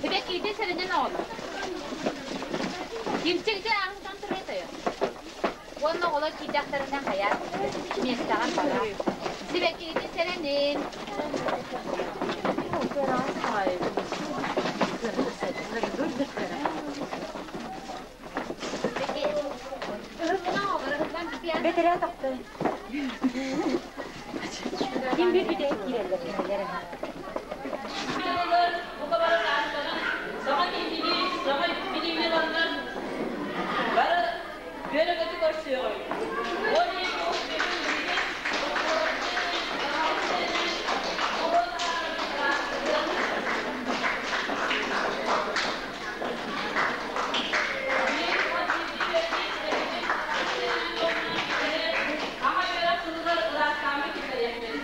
Сибэккиитин сэрэнэн оҕолор. Кимчик дьэ ааһыттан турай Уонна оҕолор киирдэхтэринэ хайа миэстэҕэ бара. Сибэккиитин сэрэнин. Бэтэрээ тахта. Ким bir бүтэһик киирэллэр кинилэр Саҥа киһини, саҥа билиини ыланнар бары үөрэ-көтө көрсүөҕүҥ. Ол иһин ол бүгүн биһиги Аҕа үөрэх сылыгар ыраастааммыт киллэриэхпит.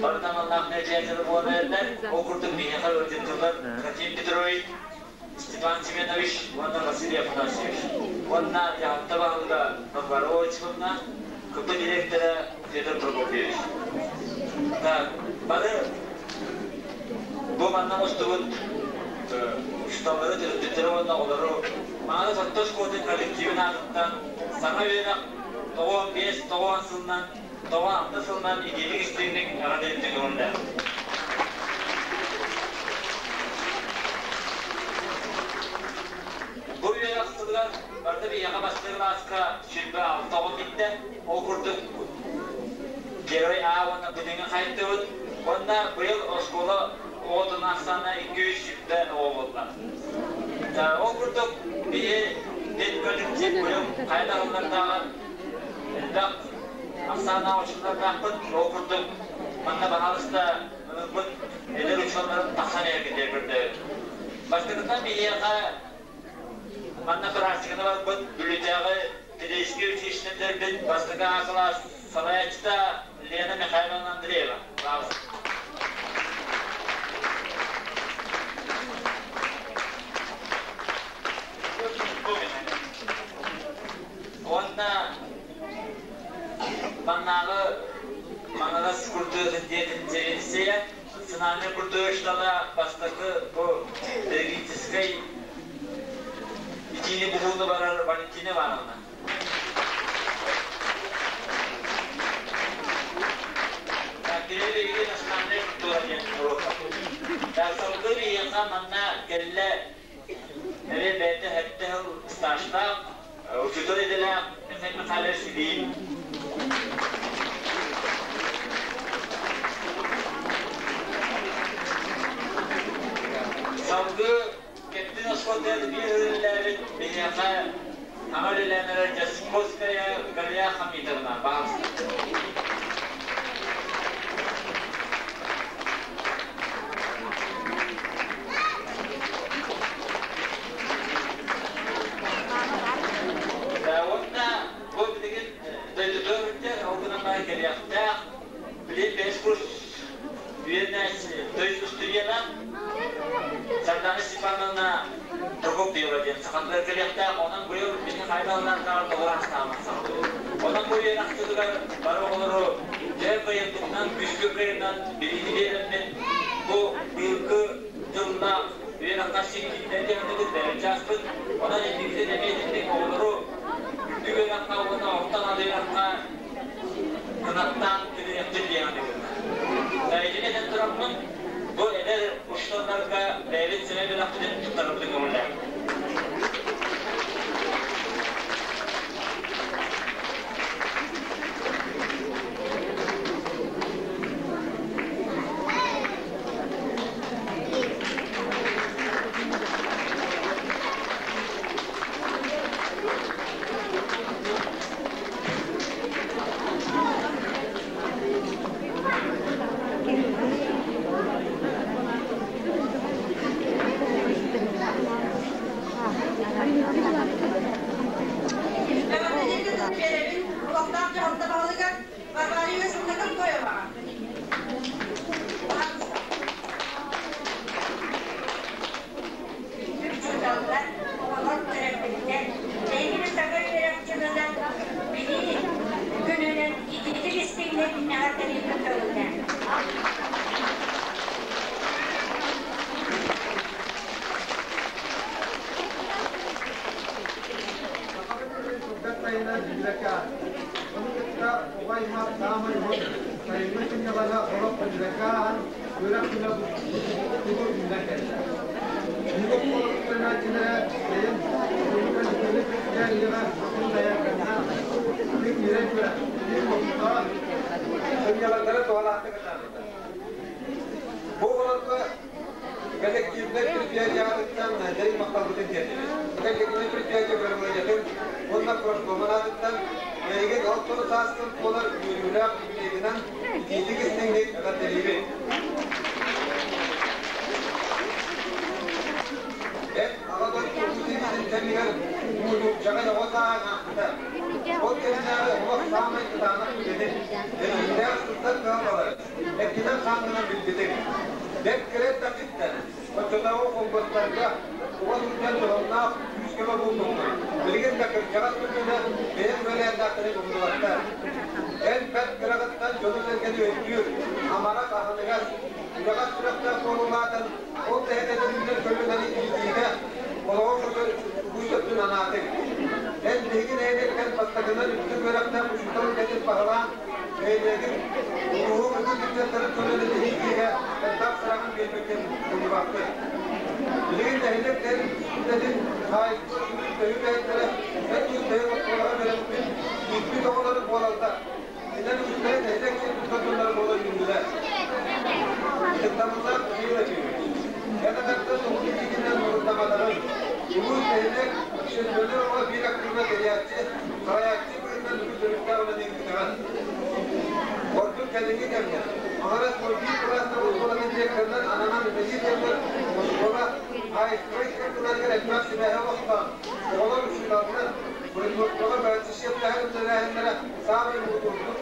Барытан аллаах мероприятиялар буолан эрэллэр. Ол курдук биһиэхэ ыалдьыттыыллар Трофим Петрович, Степан Семенович уонна Василий Афанасьевич. Уонна дьаһалта баһылыга Варвара Осиповна, КП директора Федор Прокопьевич. Так, бары бу манна мустубут учууталлары, төрөппүттэри уонна оҕолору Маҥаас орто оскуолатын коллективын аатыттан саҥа үөрэх 95-90 сылынан, 96 сылынан итиитик истиҥник эҕэрдэлиибит көҥүллээх. Бу үөрэх сылыгар барыта биһиэхэ бастакы кылааска 26 оҕо киирдэ. Ол курдук Герой А уонна Б хайыттыбыт. Уонна быйыл оскуола оҕотун ахсаана 200 оҕо буолла. Ол курдук биһи педколлектив быйыл хайа таһымнардааҕар элбэх ахсааннаах учууталлардаахпыт. Ол курдук манна баһаалыста ылбыт эдэр учууталларын тахсан эрэргитигэр көрдөһөбүт. Бастакытынан биһиэхэ манна практиканы барбыт Бүлүүтээҕи педагогическай училищены бүтэрбит бастакы А кылаас салайааччыта Лена Михайловна Андреева. Пожалуйста. Уонна маннааҕы Маҥалас культуратын дьиэтин сэбиэдиссэйэ, национальнай культура штаба бастакы бу педагогическай итиини буһууну барар Валентина Ивановна. Кини биһиги национальнай культура диэн уруока. Салгыы биһиэхэ манна кэллэ Эбээ бэйэтэ сэттэ сыл стажтаах, учуутал идэлээх Михаил Михайлович Ильин. Салгыы Кэптин оскуолатыгар биир үлэлээбит биһиэхэ саҥа үлэлээн эрэр Дьаскоская Галия Хамитовна баҕаласта. Уонна бу билигин дойдутугар сылдьар, ол гынан баран кэлиэхтээх, билигин бэһис курс үөрэнээччи, то есть устудьуона Сардана Степановна Прокопьева диэн сахатыгар кэлиэхтээх, онон быйыл биһиги хайдаллардаҕар толору астаабат сахалыы. Онон бу үөрэх сылыгар бары оҕолору дьэ кыайарбытынан, күүскэ кыайарынан билиини биэрэммит, бу быйылгы дьыллаах үөрэххэ сиккиттэн бэйэбит чааспыт. Онон инникитин эмиэ итинник оҕолору үрдүк үөрэххэ уонна орто анал үөрэххэ кынаттаан үлэлиэхпит диэҕин ыҥырда. Итини этэн тураммын, бу эдэр учууталларга бэйэбит сэмэй бэлэхпитин туттарарбытын көҥүллээбит. Эҕэрдэлииргэ тыл биэрэбин олохтоох дьаһалта баһылыгар Варвара Юрьевна Контоеваҕа. Учууталлар, оҕолор, төрөппүттэр, эһигини саҥа үөрэх дьылынан, Билии күнүнэн итиитик истиҥник эҕэрдэлиирбин көҥүллээҥ. Сахабыт сирин кылгас сайына дьүлэкэ. Ону кытта оҕо аймах саамай уһун сайыҥҥы сынньалаҥа олох дьүлэкэ ааһан, үөрэх күнэ тугу үүнэн кэллэ. Биһиги оскуолабыт үөрэнээччилэрэ сайын бүгүҥҥү предприятиеҕэ атын дайаарканнаах, күн ньирэй күрэх, күн олохтоох сынньалаҥнары туһалаахтык атаарбыта. Бу оҕолорго коллективнай предприятиеҕытыттан дириҥ махталбытын тиэрдэбит. Коллективнай предприятие бырабылыанньатын уонна профкомун аатыттан эйигин ортону сааскын туолар үөрүүлээх юбилейгынан итиитик истиҥник эҕэрдэлиибит. Эн Аҕа дойду Улуу сэриитин кэмигэр Муунуччаҕа оҕо сааһын аахпыта. Ол кэминээҕи олох саамай кытаанах түгэнин, эриирдээх сылтан кыһалҕаларын, Эккинэн-хааҥҥынан билбитиҥ. Бэрт кыра эрдэххиттэн, оччотооҕу холбостарга оҕо сылдьан дьоһуннаах күүс-көмө буолбуккун. Билигин да кырдьаҕас көлүөнэ бэйэҥ үөлээннээхтэрин умнубаттар. Эн бэрт кыраҕыттан дьону-сэргэни өйдүүр, амарах, аһыныгас, үлэҕэ сүрэхтээх буолуулаатан, ол тэһитэтин үүнэр көлүөнэни иитиигэ олоҕу көрөр үгүс өттүн анаатыҥ. Эн биһиги нэһилиэктэн бастакынан үрдүк үөрэхтээх учуутал идэтин баһылаан, нэһилиэгин, улууһуҥ үгүс ыччаттарын көлүөнэтин иитиигэ элбэх сыраҕын биэрбиккин умнубаппыт. Билигин нэһилиэк эн үлэтин хаһаайыстыба сүрүн төһүү үлэһиттэрэ эн тус бэйэҥ оскуолаҕа үөрэммит, ииппит оҕолорун буолаллар. Кинилэр үгүстэрэ нэһилиэк сир тутар дьонноро буола үүннүлэр. Ытыктабыллаах Михаил Ефимович, эн атахтан уһун илиигинэн муҥурдамматаҕыҥ, улуус, нэһилиэк общественнай оҕо биир актыыбына тэрийээччи, салайааччы быһыытынан үгүс өрүттээх үлэни ыыппытаҕын. Ордук кэлиҥҥи кэмҥэ Маҥырас биир кылаастаах оскуолатын директорынан ананан үлэлиир кэмҥэр оскуола хаһаайыстыба икки элбэх сибээһи олохтоон, оҕолор учууталлар, производствоҕа быһаччы сиэптэһэр үлэлээһиннэрэ саамай муҥутуурдук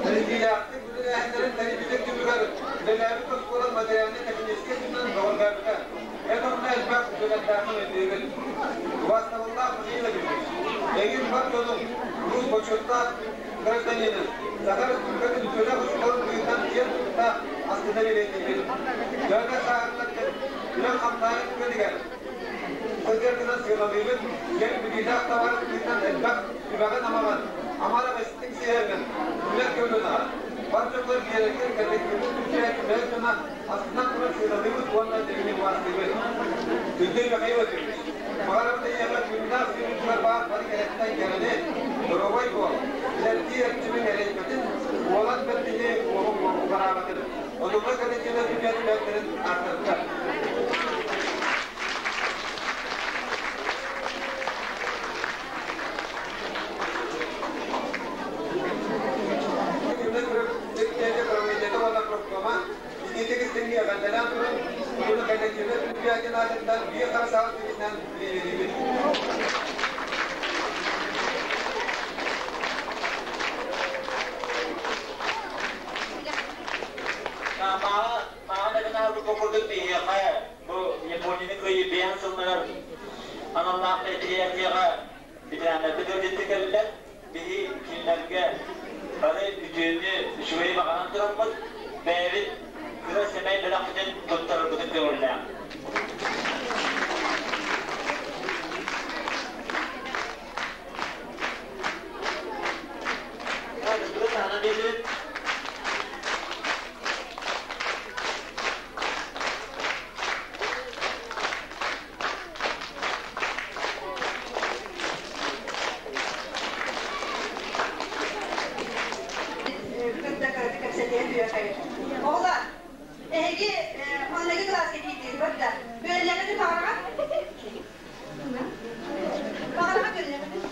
тэриллиилээхтик үлэлээһиннэрин тэрийбитин түмүгэр үлэлээбит оскуолан материальнай-техническэй өттүнэн бөҕөргөөбүтэ. Эн онно элбэх үлэлэрдээххин өйдүүбүт. Убаастабыллаах Михаил Ефимович, эйигин бар дьонуҥ, улуус бочуоттаах гражданинын, Саха Республикатын үтүөлээх учууталын быһыытынан киэн тутта астына бэлиэтиибит. Дьоно сааһырдардын, үлэҥ-хамнаһын түгэнигэр Сылгыргынан сыаналыыбыт, кэм билиилээх табаарыс быһыытынан элбэх сүбэҕин-амаҕын, амарах истиҥ сыһыаҥҥын үлэр көлүөнэҕэ, бар дьоҥҥор биэрэргэр коллективын түмсээччи бэйэ дьоно астынан туран сыаналыыбыт уонна дириҥник убаастыыбыт. Күндү Михаил Васильевич, баҕарабыт эйиэхэ күннээх сүүрүүтүгэр баар бары кэрэттэн кэрэни, доруобай буол, үлэлии эрчимиҥ эрэйбэтин, уолан бэрдини уоһуҥ уҕараабатын, Онуоха коллективнай түмэт ааттарга. Уонна профкома итиитик истиҥҥэ эҕэрдэлээн туран, уһуну коллективнай предприятие аатыттан биир хара саал тигинэн бириэмэлиибит. Мааҕа дагынаабыт курдук биһиэхэ бу Японияны кыайыы биэһэн сылларар аналлаах мероприятиеҕа ветераннарбыт ыалдьытты кэллилэр. Биһи кинилэргэ бары үтүөнү, үчүгэйи баҕаран тураммыт, бэйэбит кыра сэмэй бэлэхпитин туттарарбытын көҥүллээх. Таһынан биэдибит. Оҕолор, эһиги маҥнайгы кылааска киирдигит да, үөрэнэҕит баҕараҕа? Баҕараҕа үөрэнэҕит?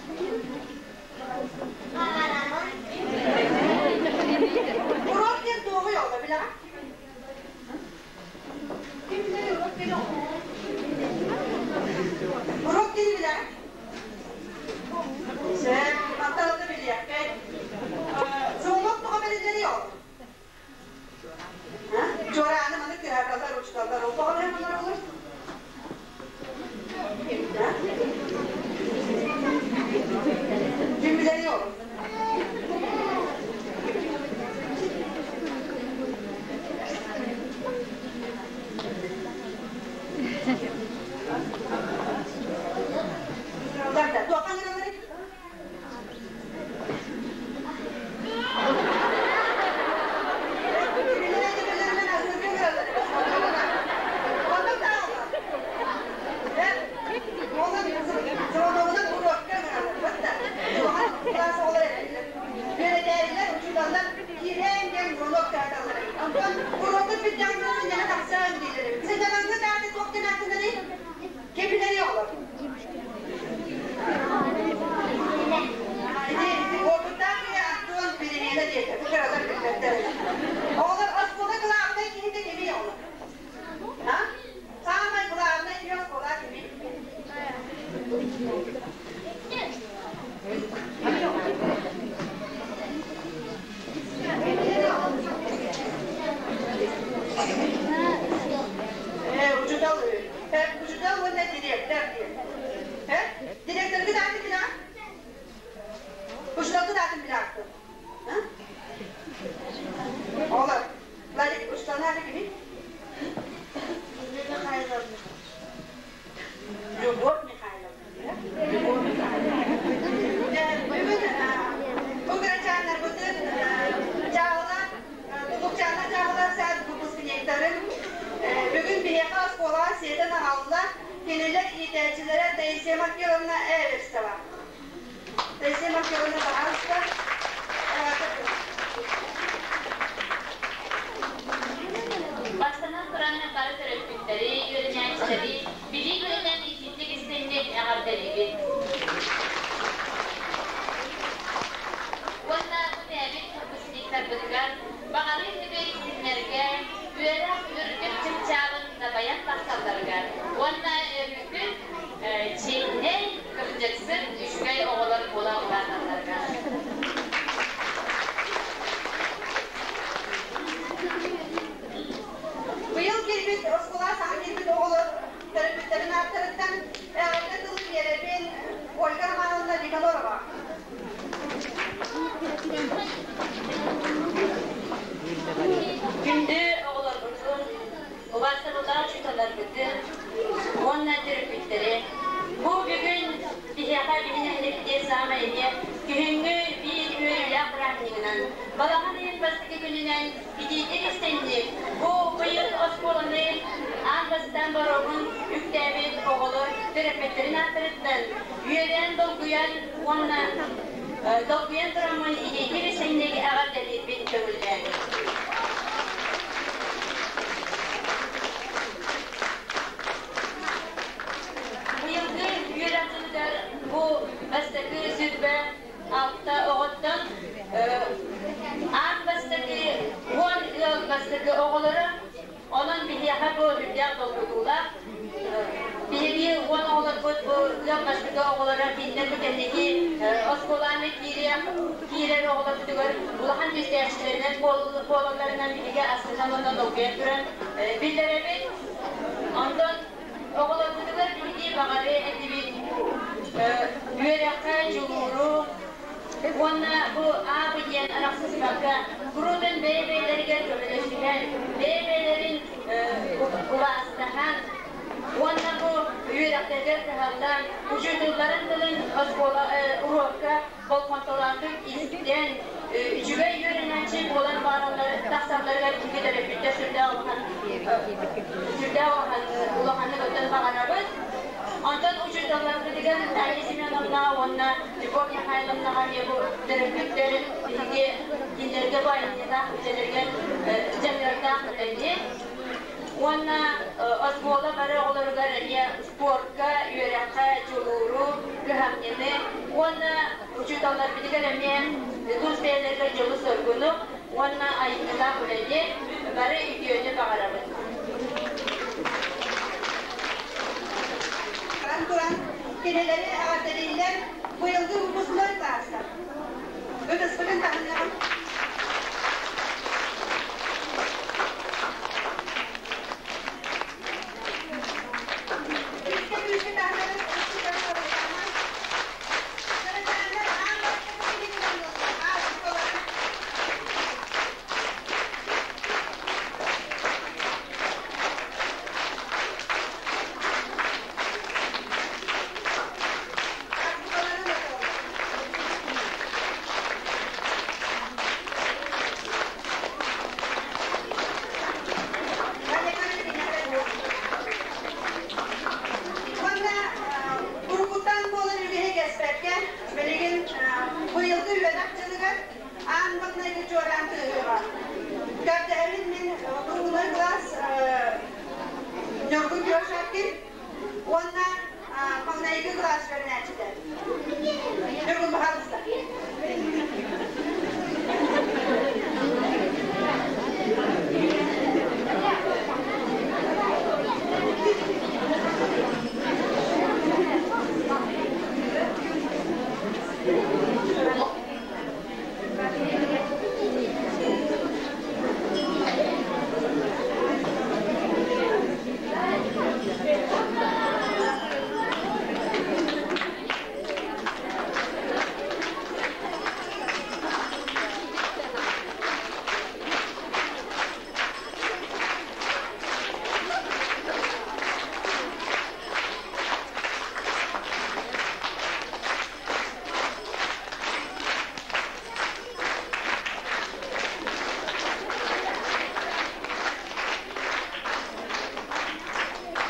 Урок диэн туоҕуй оҕолор билэҕит? Ким билэр урок диэн Урок диэни билэҕит? Сөп, мантан да билиэхпит. Звонок тоҕо бэриллэрий ол? Чуорааны маны тыаһаталлар, учууталлар ол тоҕо манар олор? Ким билэрий ол? Да, туохха ыҥыралларый? Үөрэтээрилэр, учууталлар киирээн диэн звонок тааталлар. Онтон уруокпут бүттэҕинэ сынньана тахсан дииллэр эбит. Сынньалаҥҥыт ааты туох диэн ааттанарый? Учуутал үһү. Учуутал уонна директор диэн. Директоргыт аатын билэҕин? Учууталгыт аатын билэҕин? Оҕолор, Владик, учууталын аата кимий? Михайловна. Любовь Михайловна. Любовь Михайловна. Бүгүн бу кырачааннарбытын дьаһала, Тулукчаана дьаһала саад выпускниктарын бүгүн биһиэхэ оскуолаҕа сиэтэн аҕалла кинилэр иитээччилэрэ Таисия Маркеловна Эверстова. Таисия Маркеловна, пожалуйста, Бастатан туран бары төрөппүттэри, үөрэнээччилэри билии күнүнэн итиитик истиҥник эҕэрдэлиибит. Уонна бу бэйэбит выпускниктарбытыгар баҕарыы үчүгэй күннэргэ үөрэх үрдүк чыпчаалын дабайан тахсалларыгар уонна өрүүтүн чиэһинэй, кырдьыксыт үчүгэй оҕолор буола улааталларыгар. Быйыл киирбит оскуола саҥа киирбит оҕолор төрөппүттэрин ааттарыттан эҕэрдэ тылы биэрэбин Ольга Романовна Никанорова. Күндү оҕолорбутун, убаастабыллаах учууталларбытын уонна төрөппүттэри, бу бүгүн биһиэхэ биһи нэһилиэкпитигэр саамай эмиэ күһүҥҥү биир үөрүүлээх бырааһынньыгынан, балаҕан ыйын бастакы күнүнэн итиитик истиҥник бу быйыл оскуоланы аан бастаан боруогун үктээбит оҕолор төрөппүттэрин ааттарыттан үөрэн, долгуйан уонна долгуйан тураммын итиитик истиҥник эҕэрдэлиирбин көҥүллээҥ. Быйылгы үөрэх дьылыгар бу бастакы 26 оҕоттон аан бастакы 10 ыал бастакы оҕолоро. Онон биһиэхэ бу үрдээх долгутуулаах. Биһиги 10 оҕолорбут бу ыал бастакы оҕолоро кинилэр бу кэнники оскуоланы киириэх киирэр оҕолорбутугар улахан түстэччилэринэн буолалларынан биһиги астынан уонна долгуйан туран биллэрэбит. Онтон оҕолорбутугар биһиги баҕары этибит үөрэххэ дьулууру уонна бу аабы диэн арахсыспакка куруутун бэйэ-бэйэлэригэр көмөлөсүһэн, бэйэ-бэйэлэрин убаастаһан уонна бу үөрэхтэригэр кыһаллан, учууталларын тылын оскуола уруокка болҕомтолоохтук истэн, үчүгэй үөрэнээччи буолан баараллар тахсалларыгар биһиги төрөппүттэр сүрдээх улахан улаханнык оттон баҕарабыт. Онтон учууталларбытыгар Дарья Семеновна уонна Любовь Михайловнаҕа эмиэ бу төрөппүттэр биһиги кинилэргэ бу айымньылаах үлэлэригэр дьаныардаах үлэни уонна оскуола бары оҕолоругар эмиэ спортка, үөрэххэ дьулууру, кыһамньыны уонна учууталларбытыгар эмиэ тус бэйэлэригэр дьолу-соргуну уонна айымньылаах үлэни, бары үтүөнү баҕарабыт. Баран туран кинилэри эҕэрдэлииллэр быйылгы выпускной класстар. Ытыспытын таһыннаҕым. Күүскэ күүскэ таһыннарыс ытыспытын таһыннаҕым. Кырачааннар аан бастакы киһинэн азбукаларын. Азбукаларын отоллор.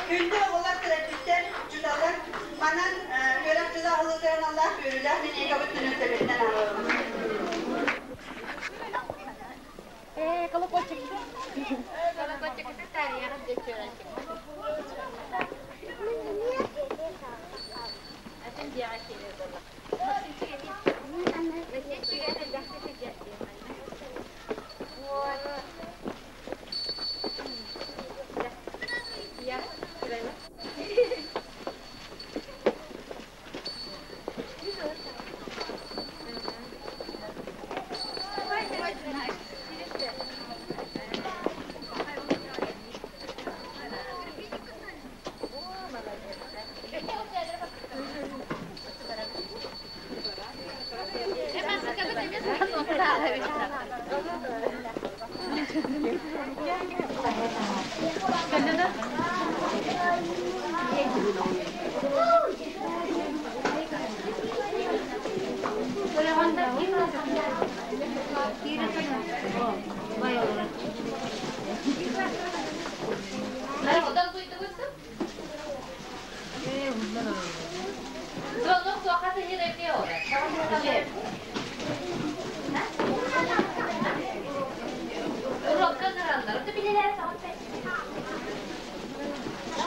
Күндү оҕолор, төрөппүттэр, учууталлар, манан үөрэх дьыла аһыллыытыгар аналлаах үөрүүлээх линейкабыт түмүктэммитинэн ааҕыаҕыҥ. Ээ, колокольчик. Колокольчик тарыйаҕын дьөччөрөнчик. Атын дьиэҕэ киирэр буолла. Максимчик элбэхтик сылдьар. Вот. Я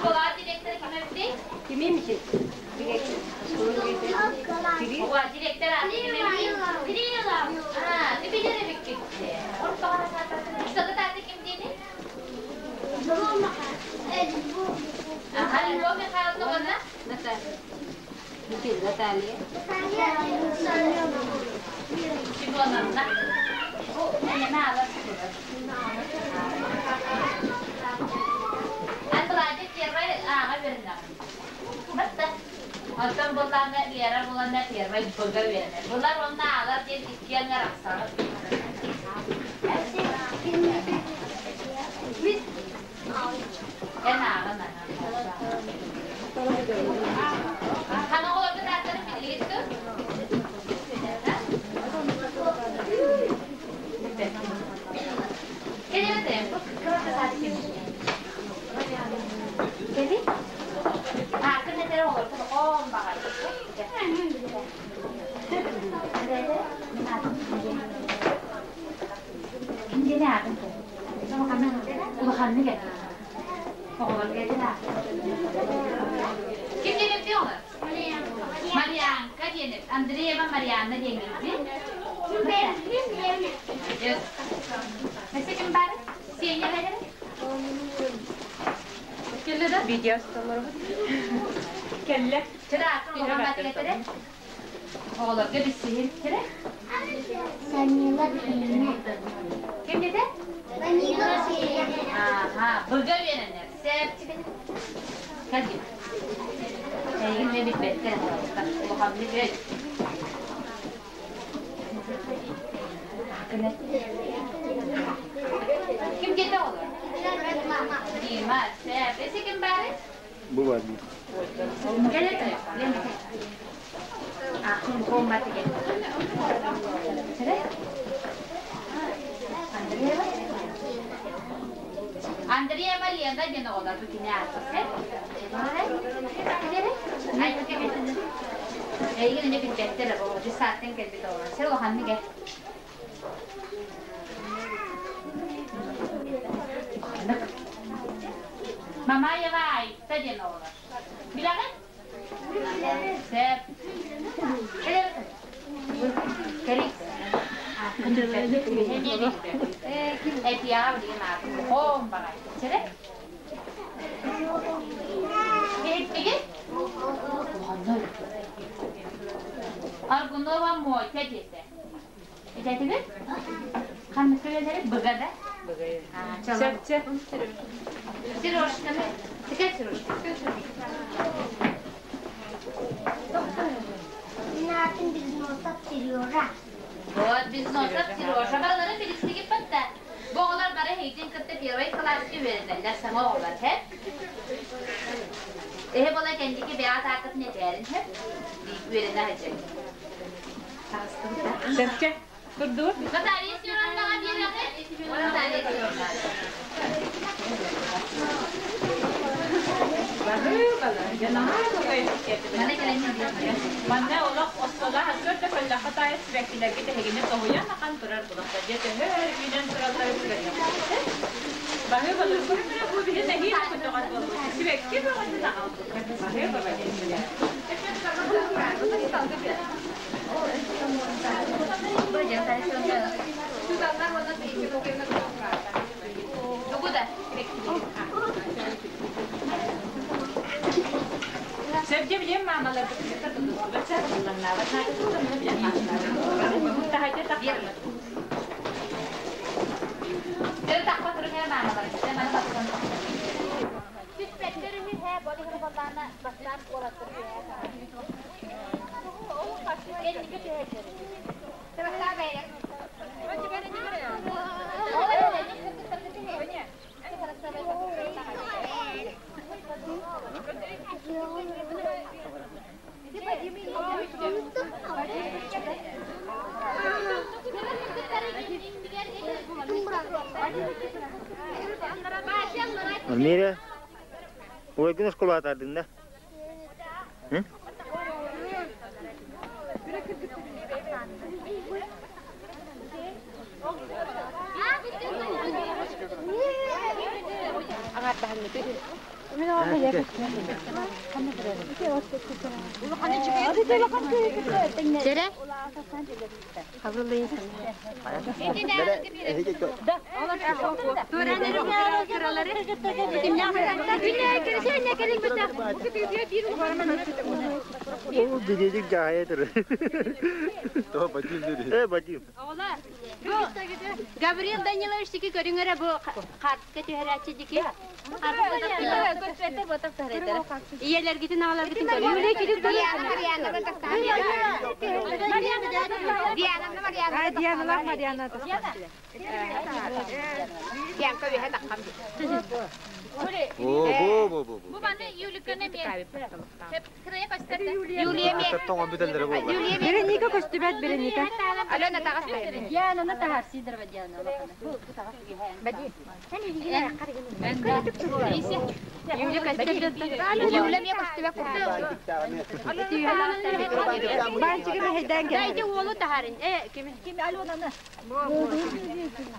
Школа директора ким эбитий? Кимим чи? Ова директор аты ким эбитий? А, ты билер эбиккин. Сагыт аты ким диэни? Аха, Любовь Михайловна уонна? Наталья. Наталья. Семеновна. Эмэ алар Антылаадьы первай ааҕа үөрэнэҕин. Батта. Оттон буллаана Лера буланна первай быга үөрэнэр. Булар уонна аалар диэн иккиэн арахсаҕыт. Эн ааҕын аха. Хана оҕолорбут ааттарын билигит дуо? Кэлэбит бу кылата сааты ким? Кэли? Аакын этэр оҕолорбут оҕом баҕар. Ким диэни аатын кэл? Улаханнык эт. Оҕолорго этин аатын. Ким диэн эппи оҕолор? Марианка диэн Андреева Марианна диэн кэлбит. Өссө ким баар? Сеня бэлэр? Кэллэ да? Видео столлорбут. Кэллэ. Чыраатын улахан батыгатары. Оҕолорго билсиһин. Чыры? Санила Феня. Ким деді? Данила Феня. Аха, быга үөрэнэр. Сээпчик. Кадим. Эйигин мен билбэттэр. Улаханнык өй. Ким диэтэ оҕолор? Дима, сээп. Эсэ ким баары? Бу бар. Кэлэ Ахын комматыгын. Чыры? Андреева? Андреева Лена диэн оҕолор бу кини аатасы. Эйигин эмиэ билбэттэр оҕо сааттан кэлбит оҕолор. Сэр улаханнык эр. Мамаева Айта диэн оҕолор. Билэҕин? Сөп. Кэлик. Этиэҕэ билигин аатын хоом баҕай. Чэрэ? Иһиттигит? Аргунова Мотя диэтэ. Этэтигит? Ханнык үөнэри? Быга да? Сөпчө. Сережканы. Тикет Сережка. Мен Безносов Сережа. Вот, Безносов Сережа. Барылары билистигит батта. Бу оҕолор бары эһигитин кытта первый кылааска үөрэнэллэр, саҥа оҕолор, һэ? Эһи бола кэнники бэйэҕит ааккытын этээрин, һэ? Үөрэнэ сылдьан. Таҕыстыбыт да? Сөпчө. Турдубут. Наталья Семеновнаҕа биэрэҕит? Наталья Семеновна. Манна олох оскуола сарсыарда көллөххө таайа сибэккилэргэ тэһигини тоһуйан ахан турар булахта дьэ төһө өр үүнэн туралларын көрүөхпүт. Баһыы балыргыр бу биһи нэһиилэ көтөҕөр буолбут. Сибэкки бөҕөтүн аҕалбыттар. Баһыы баба диэтилэр. Сэргэ билиэн маамаларбыт кытта тутуһубут сарылланнаабат наадатыттан билэн таһайда таххарбыт. Мира, ойгун оскуола атаардыҥ да? О, бедедик жаая турар. То Вадим дири. Э, Вадим. Гаврил Данилович тики көрүҥ эрэ бу хаартыска түһэрээччи дики. Ийэлэргитин аҕаларгытын көрүҥ. Дианалаах Мариана. Бу бу бу бу. Бу маны Юликаны мен. Юлия мен. Тоңон бүтеллere бу. Вероника көстүбэт Вероника. Алена тагас Диананы таһар Сидорова Диана. Юля мен көстүбэ курдук. Банчыгы мэһэйдээн Дайте кэлэр. уолу таһарын. Э, ким ким Аленаны.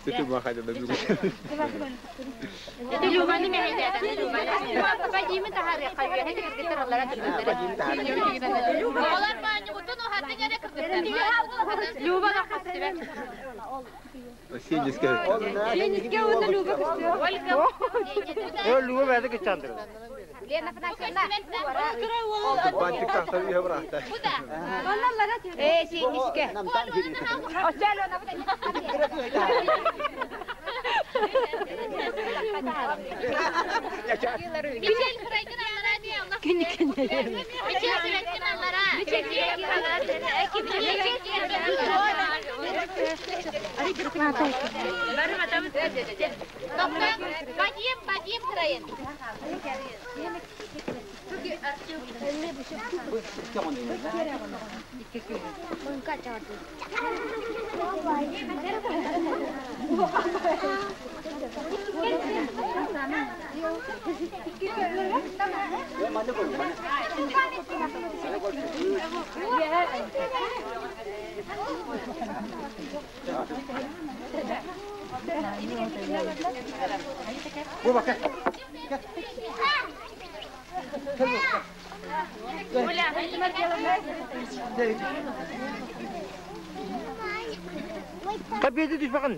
Бүтүн махайда да бүгүн. Это Любаны мэһэйдээтэ. Вадимы таһары кайы. Хәтер кыргыттар аллара турбуттар. Олар маанньугутун ухатын эрэ кыргыттар. Люба көстүбэ. Сениске. Сениске уонна Люба көстүбэт. Э, Люба бәді кычандыр. Бантик тахтар үйе бырахта. Э, сениске. Мичел кырайгын аллара дии, Аллах. Мичел сүрэккин аллара. Тоқтаң, Вадим, Вадим кырайын. Бу бак. Кабеди түспәгән.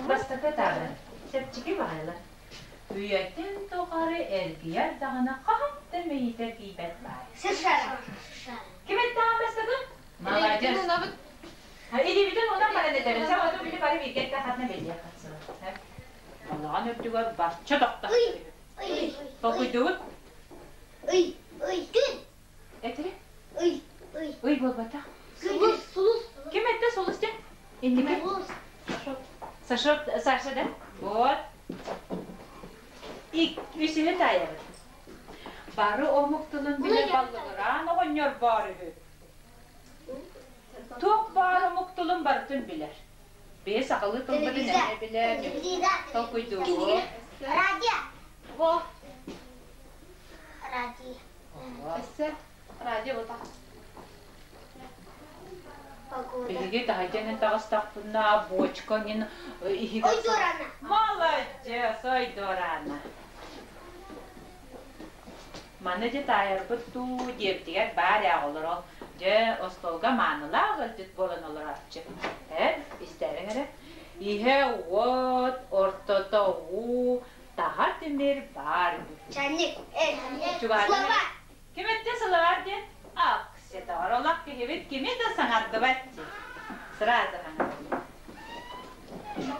Бастакы таабырын. Чэпчэки баҕайылар. Үйэтин тухары эргийэр даҕаны хаһан да мэйиитэ тиийбэт баар. Ким эттэҕин бастакы? Молодец. Илиибитин уунан баран этэрин. Сэ оту били бары бииргэ эттэххитинэ бэлиэх хатсыбат. Балаҕан үрдүгэр барча тохтохтор. Толкуйдугут? Этири? Ый буолбатах. Ким этте сулус дьэ? Инники? Саша, Саша да? Вот. Үсүһү таайабыт. Бары омук тылын билэр баллыгыраан оҕонньор баар үһү. Туох барытын билэр. Биһи сахалыы тылбытын эмиэ билэр, толкуйдуубут. Радио. Во. Радио. Өссө радио ботах. Погода. Биһиги таһырдьа таҕыстахпына бочка иһин иһигэр... Ойдорана. Молодец, ойдорана. Маны дьэ таайарбыт дуу диэбитигэр баар ээ оҕолор ол дьэ остуолга маанылаах ыалдьыт буолан олорооччу. Эр, истээриҥ эрэ. Иһэ уот, ортото уу, таһа тимир баар үһү. Чайник. Чугаһатан Слова. Ким эттэ сылабар диэн? Ак, сетоҕор олох киһибит кими да саҥардыбат дии. Сразу саҥардыбат.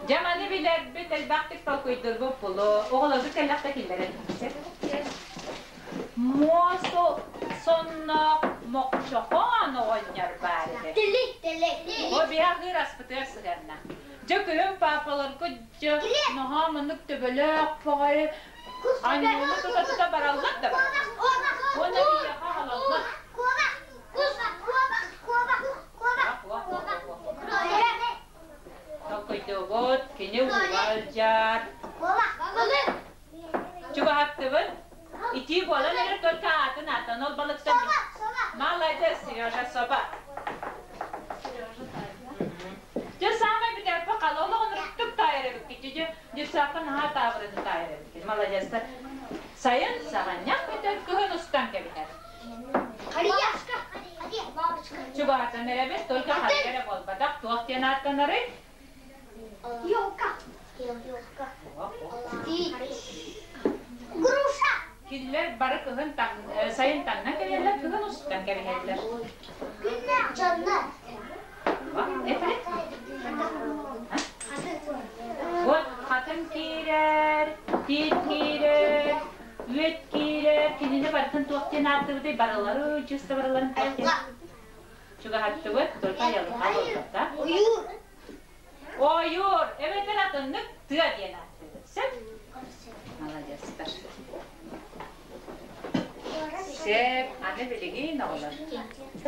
Дьэ маны билэрбит элбэхтик толкуйдурбут булу. Оҕолорбут кэллэхтэ киллэрэн. Муос сонноох мохчохоон оҕонньор баар этэ. Тилик, тилик. Бу биһи аспытыгар сыһыанна. Дьэ күһүн паапаларгыт дьэ наһаа маннык төбөлөөх баҕайы анньыыны тута-тута бараллар да бараллар. Уонна биһиэхэ аҕалаллар. Толкуйдуубут, кини ууга сылдьар. Чугаһаттыбыт. Итии буолан эрэр только аатын ааттан ол балыктан Молодец, Сережа, соба. Дьэ саамай бүтэрпэ хала олоҕун рыктык таайар эбиккит. Дьэ дьыссаакка наһаа таабырыны таайар эбиккит. Молодецтар. Сайын саҕанньах көтөр, кыһын устан кэбиһэр. Чугаһатан эрэбит, только харыйа эрэ буолбатах. Туох диэн ааттанарый? Елка. Груша. Кинилэр бары кыһын сайын таҥнан кэлэллэр, кыһын устан кэбиһэллэр. Вот хатын киирэр, тиит киирэр, үөт киирэр, кинини барытын туох диэн ааттыбытый, барылары чисто барыларын туох диэн чугаһаттыбыт, только айылҕа буолбата. Ойуур, эбэтэр атыннык тыа диэн ааттыыбыт. Сөп? Молодецтар. Сөп, аны билигин оҕолор.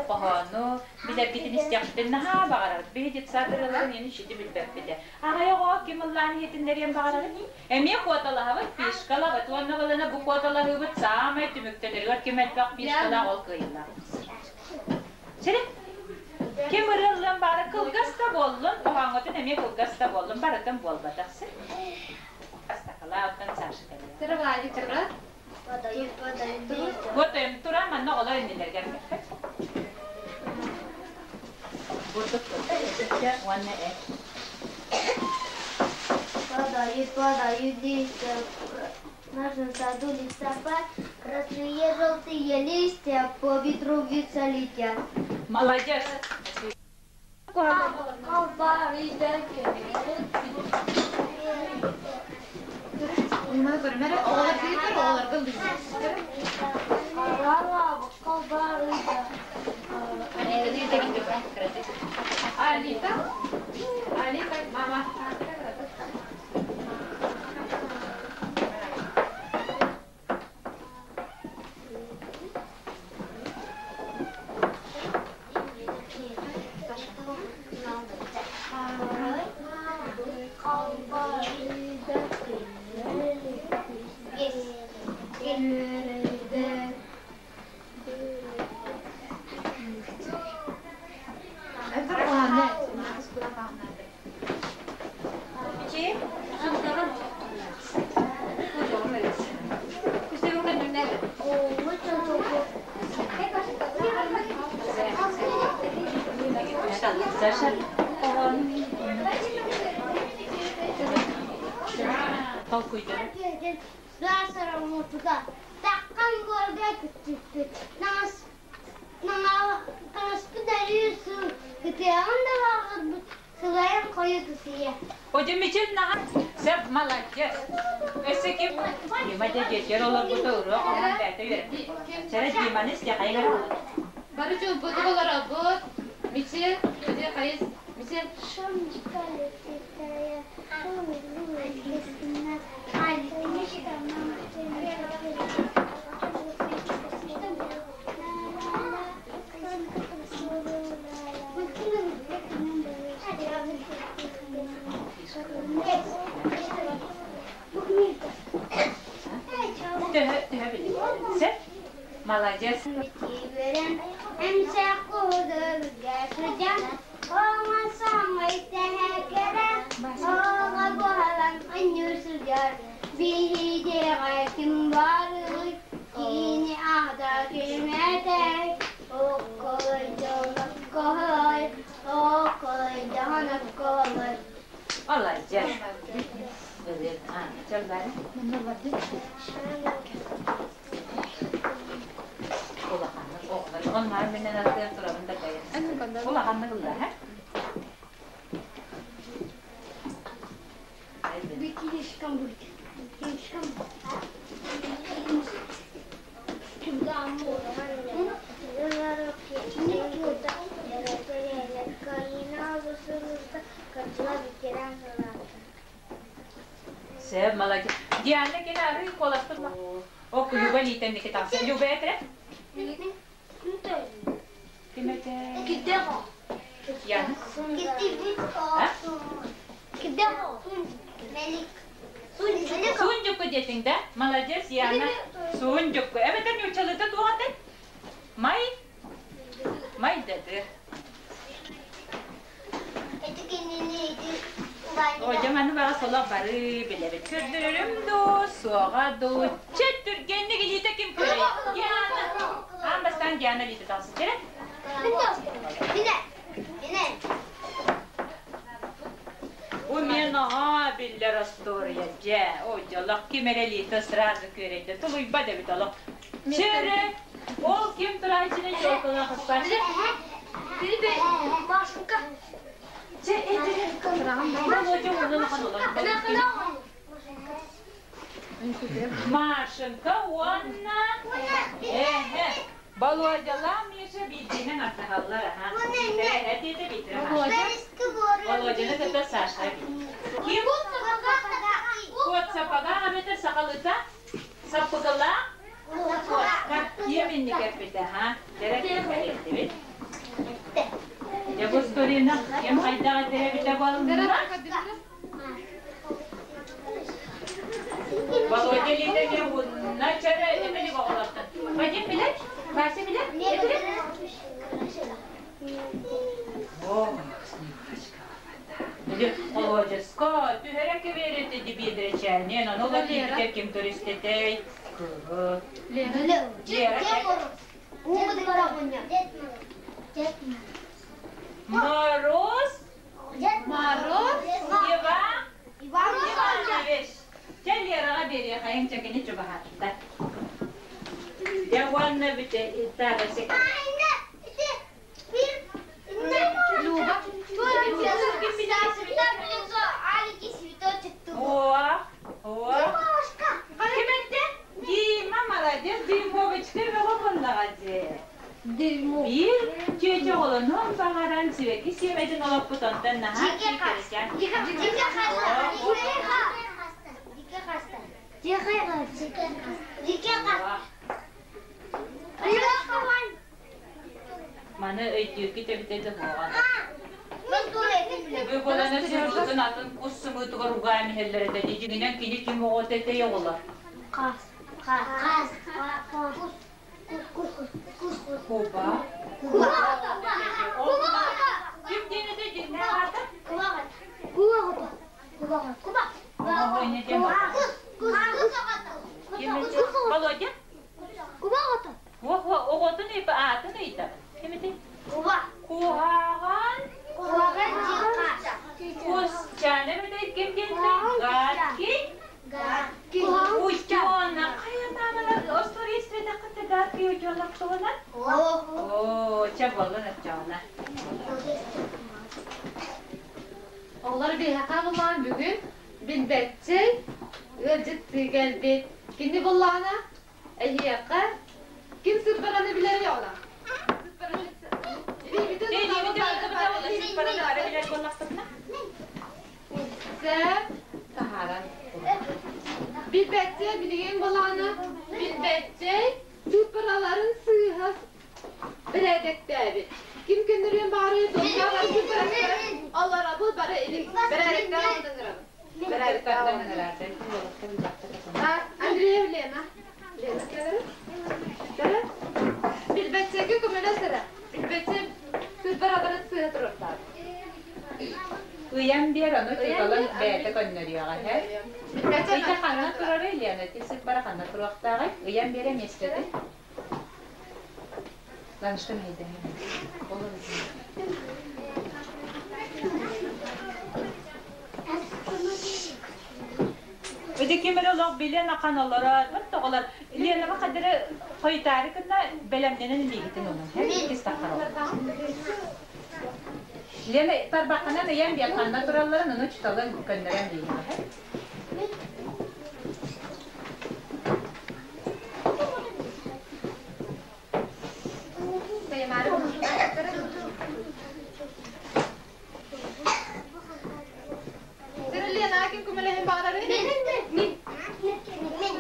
Хоһоону билэргитин истиэхпитин наһаа баҕарабыт. Биһи детсад ырыаларын ини сити билбэппит. Аҕай оҕо ким ыллаан иһитиннэриэн баҕарабыт? Эмиэ куоталаһабыт, фишкалабыт уонна балана бу куоталаһыыбыт саамай түмүктэнэригэр ким элбэх фишкалаах ол кыайыылаах. Сири Ким ырыаллыан баара кылгас да буоллун, хоһооҥҥутун эмиэ кылгас да буоллун, барытын буолбатах сир. Астакалааттан Саша кэллэ. Вот тура манна оҕолор иннилэригэр кэлбэт. Бурдук уонна эт. Падают, падают листья, в нашем саду листопад, красные желтые листья по ветру вьются летят. Молодец. Алита, Алита, мама. Саша, толкуйда. Удивительно. Сеп молодец. Өссө ким Дима дедетер олорбута уруок оҥон бэйэтэ үөрэппит. Сэрэ Диманы истиэхэйгэр Бары чуумпутук олоробут. Мичил, Мичил хайыс, Мичил. Молодец. Молодец. А, чел бары. Улаханнык оҕолор. Оннар менен аттыар турабын да кайын. Улаханнык ылла, ха? Бикинишкам будет. Бикинишкам. Сeb, молодец. Диана кene арый коластыр. О, Люба литен ники тахса. Люба этре? Кимете? Яна. А? Сундуку детин, да? Молодец, Яна. Сундуку. Evet, не учалыта туғаты? Май? Май деді. О, жаманы бага сола бары билебит. Көрдөрүм ду, суага ду. Чет түргенни гилите ким көрөй? Диана. Ан бастан Диана лите тахсы. Чере? У меня биллер история же. О, жалак кимерелите сразу көрөйдө. Тулуйба дебит олох. Чере? Ол ким турайчыны жолкуна хыспашы? Машенька. Че, эти. Володя унын ханулар. Машенька, онна. Эхе. Володяла Миша бидинен атахаллар, ха. Эти битре. Володяны кытта Саша. Ким? Кот сапага, аметер сакалыта? Сапыгала? Кем кеппите, ха? Керек бит. Я бу историяны кем кайдага теребите болдуна? Володя лите унна чара эмели боголоттан. Вадим билет? Вася билет? О, Снегурочка лопата. Володя, түһәрәк верете дибидречәне, но ну лаките ким туристетей. Лера. Мороз? Мороз? Иван? Иванович. Чә Лерага бере хайын чакыны чубахатта. Я ванна бите итара сек. Люба. О, о. Ким Дима молодец, Димовичка вего боллагазе. Бир чече олонун багаран сибеки сиемедин олоп бутонтан наха кикеркен. Маны өйдүүргү тебитеди хуоган. Бу боланы сымытын атын кус сымытыгар угаами хеллерете дижигинен кини ким оҕотете йоҕулар. Куба. Ким денете динне ата? Володя? Во, оҕотун ипа атын ыйта. Кимити? Куһаҕан. Кус чаны бите ким денте? Гадкий. Учёна. Кая мамалар история кытта гадкий учёнак тугунан? О, ча боллун учёна. Олар биһака булан бүгүн билбетчи ылжытты келбит. Кини буллана эһиэкка ким сыппараны билер yola. Сәп тахаран. Билбетчи билген буллана билбетчи сыппараларын сыйхас биледектәби. Ким күндүрүн бары донялар сыппаралары Аллара бу бары илим береректен алдыңырабы. Береректен. Андрей Лена. Лена келер. Билбэтчэгэ көмөлөс эрэ. Билбэтчэ сыыппараларын сыыһа туруортаат. Ыйан биэр, ону учууталын бэйэтэ көннөрүөҕэ, һэ? Ити ханна турарый, Лена? Ити сыыппара ханна туруохтааҕый? Ыйан биэрэ миэстэтин. Ланышка мэһэйдэһэн. Ити ким эрэ олох билэн ахан олорор. Вот оҕолор Ленаҕа хадыры хойутаары кынна бэлэмнэнэн илиигитин онон. Иккис таххар Лена тарбаххынан ыйан биэр ханна туралларын ону учууталын көннөрөн биэриэҕэ. Лена ким көмөлөһөн баҕарарый? Мин. Мин. Мин.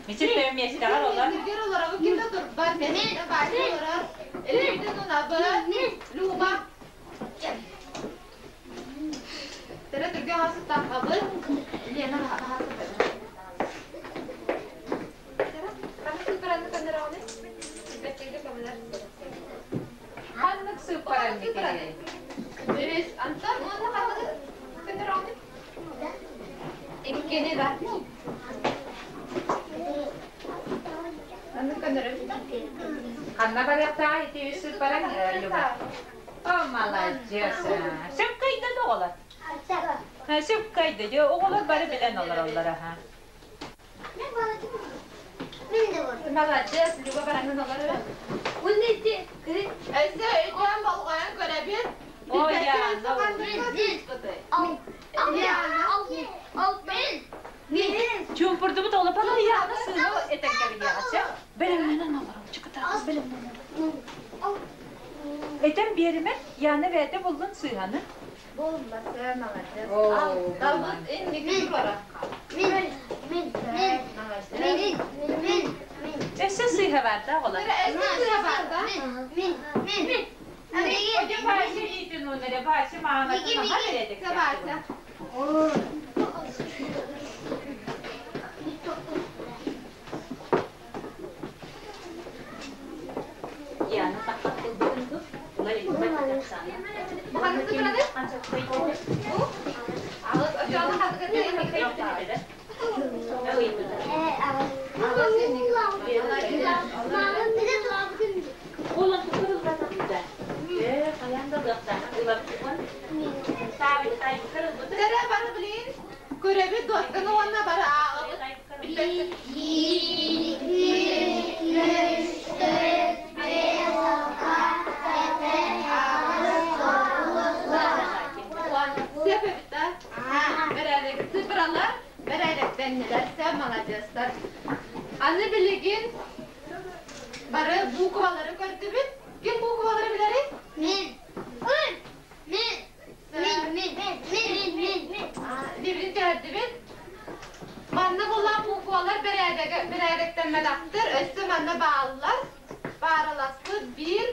Мичил төбө миэстэҕэр олор. Сиргэр олоробут ким да турбат. Мен Вася олорор. Элбитин унабы. Люба. Тэре түргө хасыттахабыт. Лена хасыттахабыт. Ханнык сыыппаран микири? Антон, уонна ханнык көннөрөҕүнүй? Иккини да. Ханнык көннөрөбүт? Ханна барыахтааҕый ити үс сыыппараҥ, Люба? О, маладьыас. Сөпкөйдө да оҕолор? Сөпкөйдө. Дьэ, оҕолор бары билэн олороллор аха. Маладьыас, Люба баранын олорор. Өссө өйдөөн болҕойон көрөбүт. О, Яна. Чуумпурдубут олопан Яна сыыһа этэн кэбиһиэҕэ. Бэлэмнэнэн олорон, чыкытаах бэлэмнэнэн. Этэн биэримэ, Яна бэйэтэ буллун сыыһаны. Булласы, маладьыас. О, Алтабыт инники тура. Мин. Мин. Мин. Мин. Мин. Өссө сыыһа бар да оҕолор. Өссө сыыһа бар да. Мин. Мин. Мин. Ожо Вася иитин уонна Вася маанатын аха бередик. Вася. Яна таххат кылбытын ду. Ханнык сыпыраны? Аҕыс очону ханнык инники Тэре бары билин көрөбүт дуосканы уонна бары ааҕабыт. Сөп эбит да? Бэрээдэк цифралар бэрээдэктэннилэр, сөп маладьыастар. Аны билигин бары буквалары көрдүбүт. Ким буквалары билэрий? Мин. Мин. Мин. Мин. Мин. Мин. Мин. Бибрин түһэрдибит. Манна була буквалар бэрээдэктэммэтэхтэр, өссө манна бааллар. Баараласпыт биир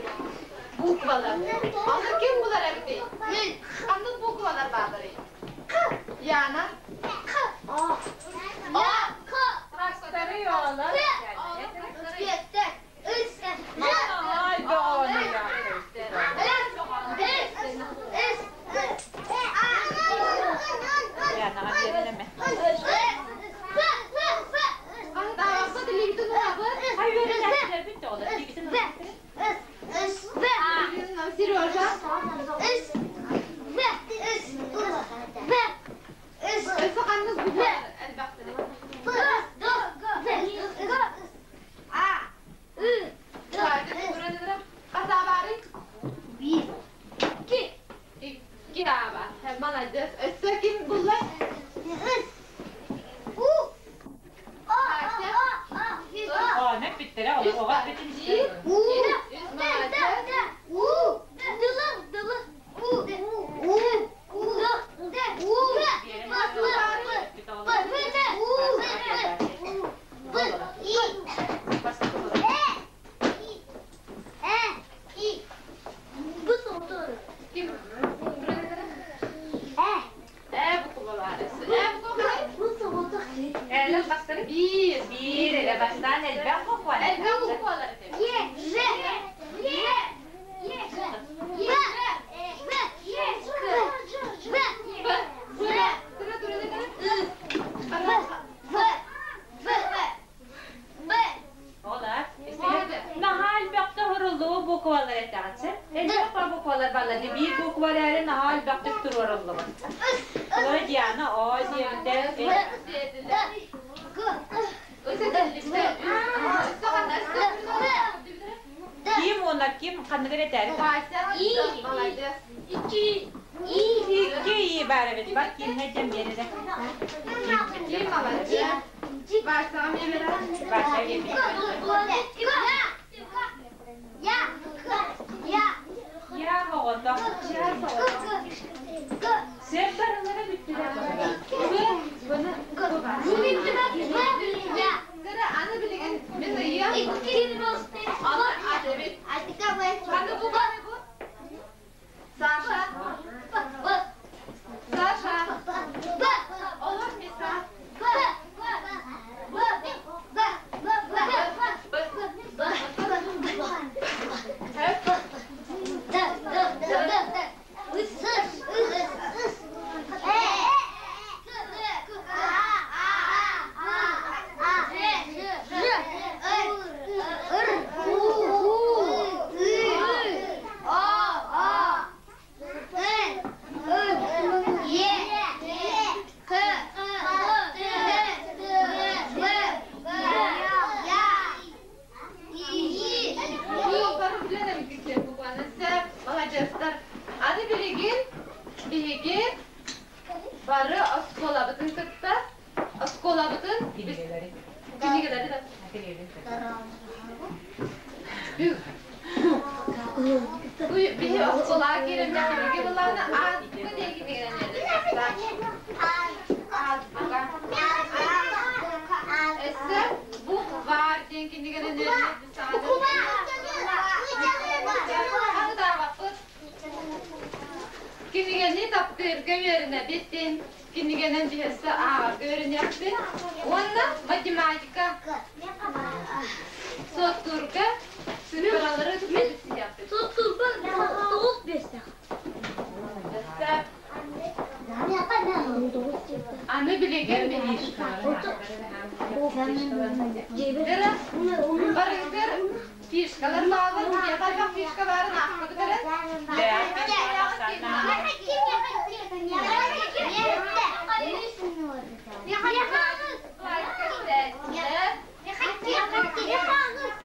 буквалар. Аны ким булар эбитий? Мин. Ханнык буквалар баалларый? Яна. К. О. К. Хастары оҕолор. Т. Үс. Ж. Ай, доҕону я. С. С. А. Янаҕа биэринэмэ. Хаһытаабаппыт, илиибитин уһабыт. Хай үөрэнээччилэрбит да оҕолор илиигитин уһабыт. Сережа. С. В. С. В. С. буквалар этэҕит сэ? Элбэх ба буквалар баллар биир буква эрээри наһаа элбэхтик туруоруллубут. Олора Диана О диэбитэ. Ким уонна ким ханныгар этээри Икки и баар эбит. Бар кимҥэ дьэн биэрэрэ. Вася биэрбит. Я оҕото. Сеп барылара бүттүлэр. Аны билигин мин ыйыам. Аны бу Саша. Саша. Олор Миса. Маладьыастар. Аны билигин биһиги бары оскуолабытын кытта оскуолабытын кинигэлэри Биһи оскуолаҕа киирэннэ кинигэ былаана азбука диэн кинигэнэн Азбука. Өссө букварь диэн кинигэнэн Кинигэни таптыырга үөрэнэбит диэн кинигэнэн биһиэхэ ааҕарга үөрэниэхпит уонна математика суоттуурга цифралары билсиэхпит. Аны билигин барыгар.